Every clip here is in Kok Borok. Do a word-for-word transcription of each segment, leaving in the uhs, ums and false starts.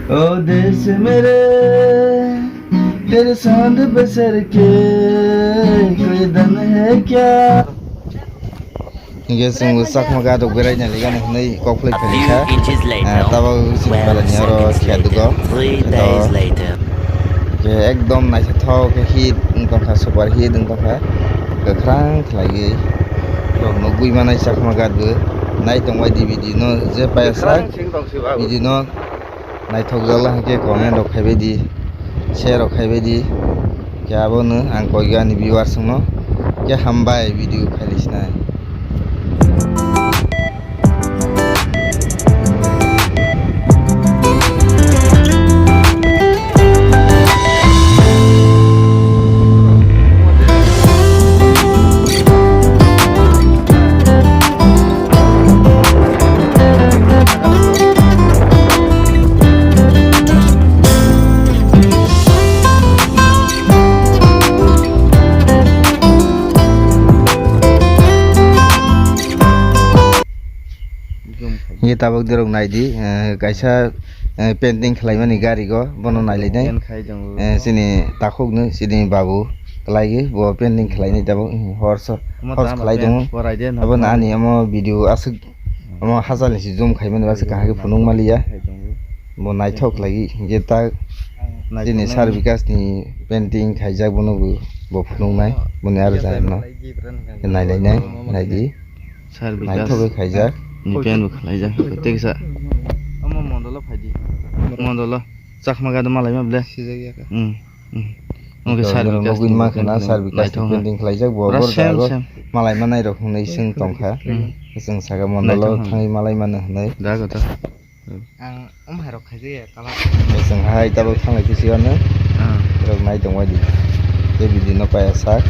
ओ देश मेरे, तेरे चांद बसेर के कोई दम है क्या? Hinkhe chwng bo Chakma gadok berai nai legani hwnwi kok khlai phai kha. Ah, tabok chini belai ni oro khe dugo. Khe ekdom naithothok khe hit wng tongkha, super hit wng tongkha. Kwkhwrang khlaiwi borok nugwi manai Chakma gadbo. Nai tongbai di video no je paiya sak video no. Naithokjak lai hwnkhe comment rok khaibai di, share rok khaibai di. Khe abono ang koi ani viewers rokno khe hambai video khailaisnai. Ye tabuk dirok naidi, eh, kaisa, eh, painting khlaimani gari go, bono nailainai. Paint khai tongo. Eh, chini takhukno, chini babu kwlaiwi bo painting khlainai tabuk, eh, horso, Omo horse tama khlai paint tongo. Korai de na Abo ma. Nani omo video aswk, omo hachal ni si zoom khaimani aswk kaham khe phunuk maliya. Khai tongo. Bo naithok khlaiwi hwnkhe ta Naithok chini nai. Sir Bikash ni painting khaijak bono bo, bo phunuknai, boni aro jagano. Nailainai, naidi. Sir Bikash. Naithok khe khaijak. Ni pen bo khlaijak. Tei kisa. Omo mondolo phaidi. Mondolo. Chakma gado malai ma ble. Sijak ya ka. Hmm. Hmm. Oke, sir Bikash nugwi ni ma khana, sir Bikash ni painting khlaijak. Bo bor jago. Malai manai rok hwnwi swng tongkha. Hmm. Swng saka mondolo thangwi malai mano hwnwi. Da kotha. Ang omo hai rok khaijaya kala. Chwng hai tabuk thanglai phi sigano. Ah. Rok nai tongbai di. Tei video no paya sak.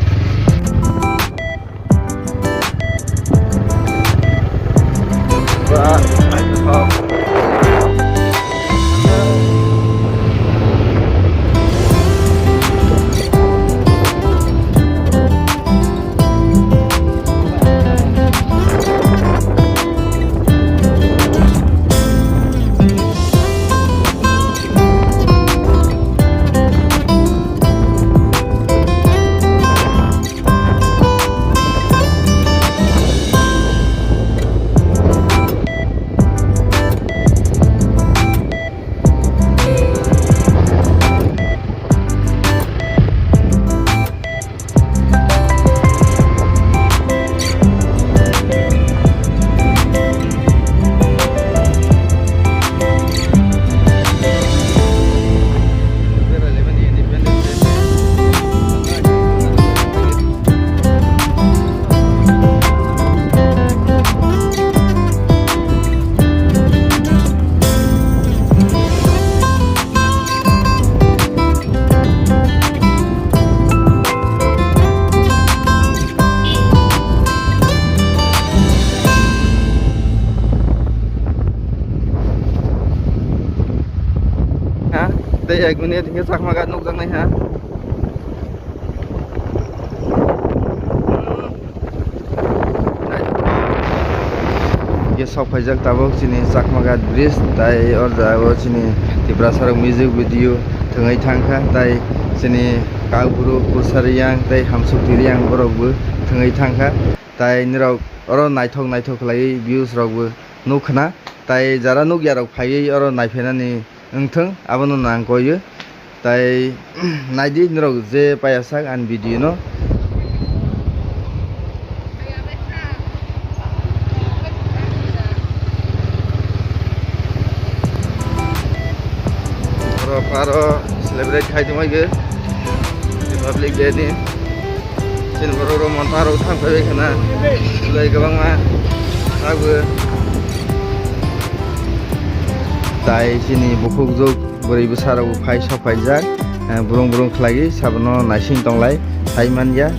Ha? Tei ek minute hingke Chakma ghat nukjaknai ha. Ye sok phaijak tabuk chini Chakma ghat bridge, tai o jaga o chini Tiprasa rok music video thwngwi thangkha, tai chini Kakbru, Pursa Riyang, tai Hamsukti Riyang borok bo thwngwi thangkha, tai norok oro naithok naithok khlaiwi views rok bo nukkhna, tai jara nukya rok phaiwi oro naiphainani wngthung, abono nang koiyo. Tai naidi norok je paiya sak ani video no. Oro paro celebrate khai tongmai khe Republic Day ni. Chini borok rok monta rok thang phaibai khana. Belai kwbangma abo. Tai chini bukhuk juk bwrwi bwsa rok phai sok phaijak. Eh, burung burung khlaiwi sabono naising tonglai, sai manya.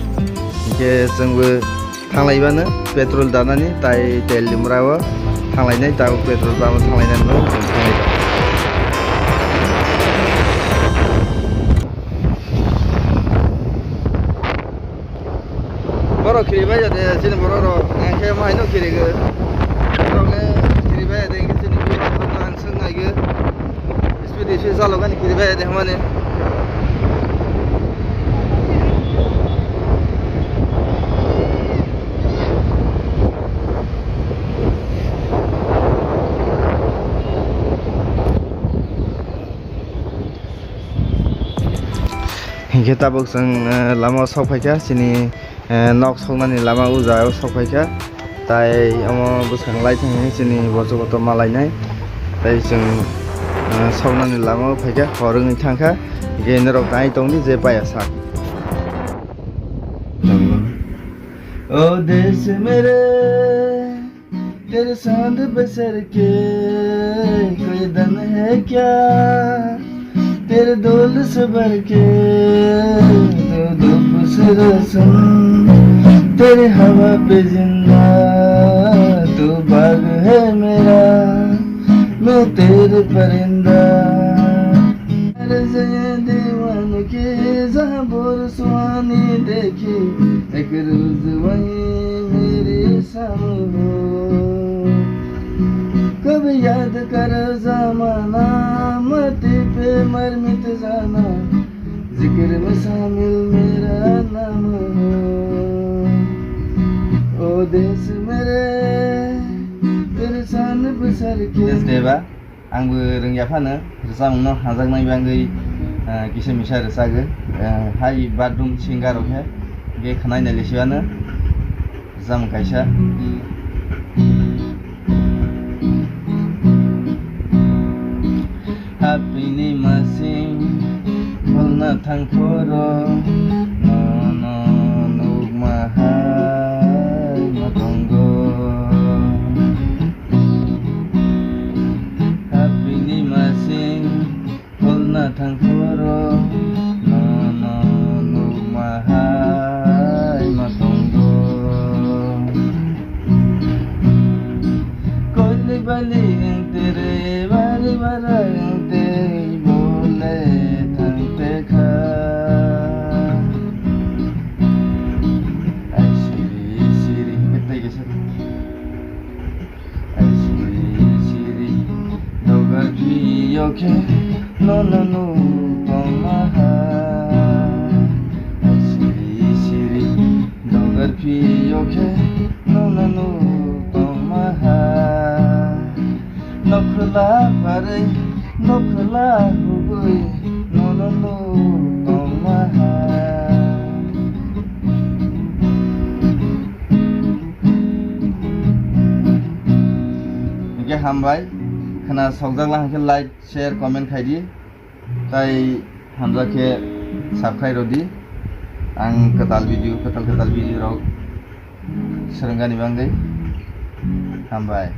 Hinkhe chwngbo thanglai mano petrol danani, tai tel limra o thanglainai, tabuk petrol pump o thanglainani bagwi chwng thanglai tongo. Borok khiribai ya de, chini borok rok. Ang khe omo haino khirigo. Borok le khiribai ya de, chini borok rok ang swng naigo. Speed Chalok ani kiribai de hamani. Hinkhe tabuk chwng, eh, lama o sok phaikha, chini, eh, nok soknani lama o jaga o sok phaikha. Tai omo bwskang lai thang hwnwi chini bochok kotor ma lainai. Tai chwng, eh, soknani lama o phaikha, hor wngwi thangkha. Hinkhe norok tai tongdi je paya sak. O desh mere, तेरे साथ बसर के कोई दम है क्या? तेरे डोल से भर के दो दो खुसरो सुन, तेरे हवा पे जिंदा, तू बाग है मेरा, मैं तेरे परिंदा। अर्ज़ ये दीवानगी जहाँ बोर सुहानी देखी, एक रोज़ वहीं मेरे शामिल हो। कभी याद कर ज़माना, माटी पे मर मिट जाना, जिक्र में शामिल मेरा नाम हो। ओ देश मेरे, तेरे शान बसर के। Yes, Deva. Ang bo rwngya phano rwchapmungno hamjaknai bagwi, ah, kisa misa rwchago. Ah, hai bathroom singer rok khe, khe khwnai nai lesiwano rwchapmung kaisa. Hapini masing khulna thang phoro, nono nukma hai ma tongo. Hapini masing khulna thang phoro, nono nukma hai ma tongo. Koili bali ang tere bari bara ang te bole thang te kha. Ai siri siri, betai kesa. Ai siri siri, dogar phiyo khe nono nuk tongma hai. Ai siri siri, dogar phiyo khe nono nuk tongma hai. Nokhla pharwi, nokhla hugwi, nono nuk tongma hai. Hingke hambai, khna sokjak lang hingke like, share, comment khai di. Tai hamjak khe subscribe rw di. Ang kwtal video, kwtal kwtal video rok swrwngani bagwi. Hambai.